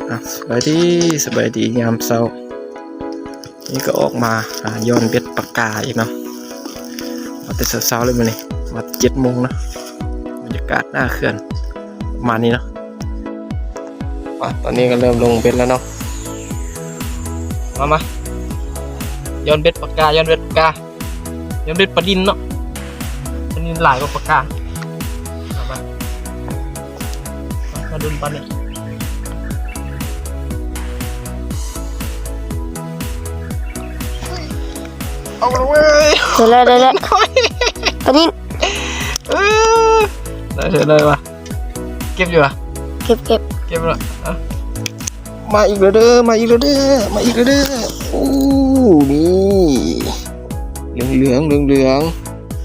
ອ່ະ ສະບາຍດີ ສະບາຍດີຍາມເຊົ້າ. ນີ້ກໍອອກມາຫາຢ່ອນເບັດປາກາອີກເນາະ. ມາແຕ່ເຊົ້າໆເລີຍມື້ນີ້ ມາເຈັດໂມງເນາະ. ບັນຍາກາດໜ້າເຂື່ອນປະມານນີ້ເນາະ. ມາ ຕອນນີ້ກໍເລີ່ມລົງເບັດແລ້ວເນາະ. ມາ ມາ ຢ່ອນເບັດປາກາ ຢ່ອນເບັດປາກາ. ຍັງໄດ້ປານິນເນາະ ປານິນຫຼາຍກວ່າປາກາ. ມາ ມາ ມາດຸນປານິນ. ເອົາລະເວີຍ ໄດ້ແລ້ວ ໄດ້ແລ້ວ ປານິນ. ເອີ ໄດ້ເລີຍວ່າ ເກັບຢູ່ວ່າ ເກັບ ເກັບ ເກັບແລ້ວ. ມາອີກແລ້ວເດີ ມາອີກແລ້ວເດີ ມາອີກແລ້ວເດີ. ໂອ້ ນີ້ ເຫຼືອງໆ ເຫຼືອງ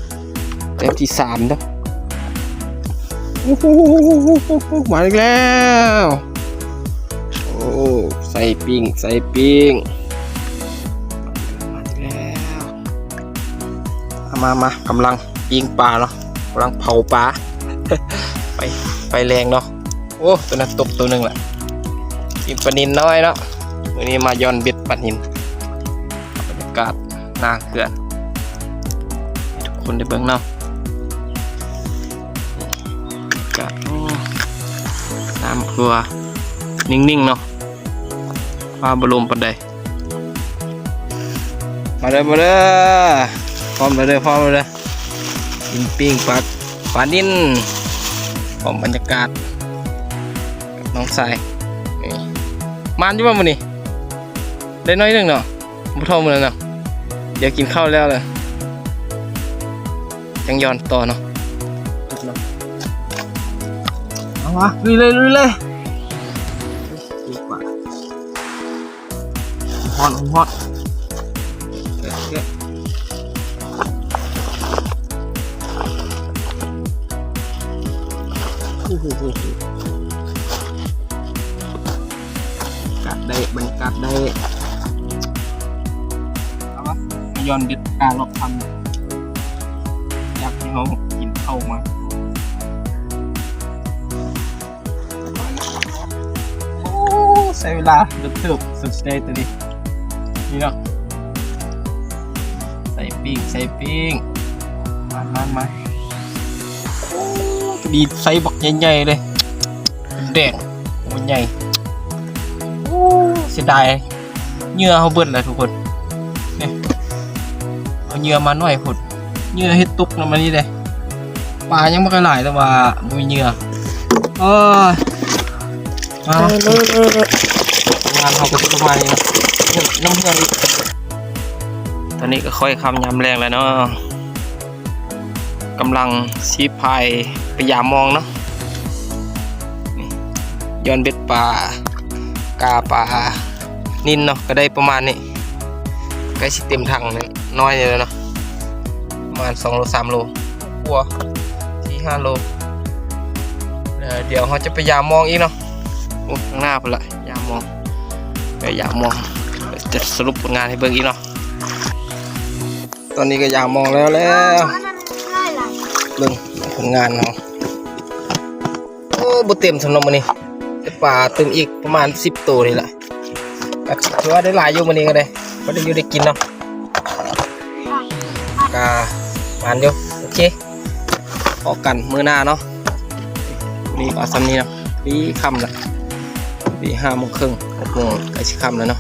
ໆ ແຕ້ມທີສາມເດີ. ໂອ້ໂຫ ມາອີກແລ້ວ. ໂອ້ ໃສ່ປີ້ງ ໃສ່ປີ້ງ. ມາອີກແລ້ວ. ມາ ມາ ກຳລັງປີ້ງປາເນາະ ກຳລັງເຜົາປາ ໄຟ ໄຟແຮງເນາະ. ໂອ້ ໂຕນັ້ນຕົກໂຕໜຶ່ງລະ ກິນປານິນນ້ອຍເນາະ. ມື້ນີ້ມາຢ່ອນເບັດປານິນ ບັນຍາກາດໜ້າເຂື່ອນໃຫ້ທຸກຄົນໄດ້ເບິ່ງເນາະ. ບັນຍາກາດ ໂອ້ ນ້ຳຄືວ່ານິ່ງໆເນາະ ຟ້າບໍ່ລົມປານໃດ. ມາເດີ ມາເດີ ພ້ອມແລ້ວເດີ ພ້ອມແລ້ວເດີ. ກິນປີ້ງປາ ປານິນ ພ້ອມບັນຍາກາດກັບນ້ອງຊາຍ. ນີ້ ໝານຢູ່ບໍ່ມື້ນີ້? ໄດ້ໜ້ອຍໜຶ່ງເນາະ ບໍ່ທໍ່ມື້ນັ້ນເນາະ. ດຽວກິນເຂົ້າແລ້ວລະ ຈັ່ງຢ່ອນຕໍ່ເນາະ. ເອົາວະ ລຸຍເລີຍ ລຸຍເລີຍ. ຮອດ ຮອດ ແກະ ແກະ. ໂອ້ໂຫ ບັນຍາກາດໄດ້ ບັນຍາກາດໄດ້. ເອົາວະ ມາຢ່ອນເບັດກາງອອກທຳ ຢາກໃຫ້ເຮົາກິນເຂົ້າມາ. ໂອ້ ໃຊ້ເວລາດົນເຕີບສຸດເດໂຕນີ້. ນີ້ເນາະ ໃສ່ປີ້ງ ໃສ່ປີ້ງ. ມາ ມາ ມາ. ໂອ້ ດີ ໄຊບັກໃຫຍ່ໆເລີຍ ແດງ ໂອ້ ໃຫຍ່. ໂອ້ ເສຍດາຍ ເຫຍື່ອເຮົາເບິດແລ້ວທຸກຄົນ. ນີ້ ເອົາເຫຍື່ອມາໜ້ອຍໂພດ ເຫຍື່ອເຮັດຕົກນຳອັນນີ້ເດ້. ປາຍັງບໍ່ຄ່ອຍຫຼາຍ ແຕ່ວ່າບໍ່ມີເຫຍື່ອ. ໂອ້ຍ ມາ ເອີ ເດີ ເດີ ເດີ. ງານເຮົາກໍຊິປະມານນີ້ເນາະ ນ້ຳເຫື່ອອີກ. ຕອນນີ້ກໍຄ່ອຍຄ່ຳຍາມແລງແລ້ວເນາະ. ກຳລັງຊິພາຍໄປຢາມມອງເນາະ. ນີ້ ຢ່ອນເບັດປາກາ ປານິນເນາະ ກໍໄດ້ປະມານນີ້ ໃກ້ຊິເຕັມຖັງນ້ອຍນີ້ແລ້ວເນາະ. ປະມານສອງໂລ ສາມໂລກວ່າ ສີ່ຫ້າໂລ. ແລ້ວດຽວເຮົາຈະໄປຢາມມອງອີກເນາະ. ໂອ້ ຂ້າງໜ້າພຸ້ນລະ ຢາມມອງ ໄປຢາມມອງ ຈະສະຫຼຸບຜົນງານໃຫ້ເບິ່ງອີກເນາະ. ຕອນນີ້ກໍຢາມມອງແລ້ວແລ້ວ ເບິ່ງຜົນງານເຮົາ. ໂອ້ ບໍ່ເຕັມສຳລັບມື້ນີ້ ແຕ່ປາຕື່ມອີກປະມານສິບໂຕນີ້ລະ ກໍຖືວ່າໄດ້ຫຼາຍຢູ່ມື້ນີ້ກໍໄດ້ ພໍໄດ້ຢູ່ໄດ້ກິນເນາະ. ກໍໝານຢູ່ ໂອເຄ ພໍ້ກັນມື້ໜ້າເນາະ. ມື້ນີ້ກໍເອົາສ່ຳນີ້ເນາະ ພໍດີຄ່ຳລະ ພໍດີຫ້າໂມງເຄິ່ງ ຫົກໂມງ ໃກ້ຊິຄ່ຳແລ້ວເນາະ.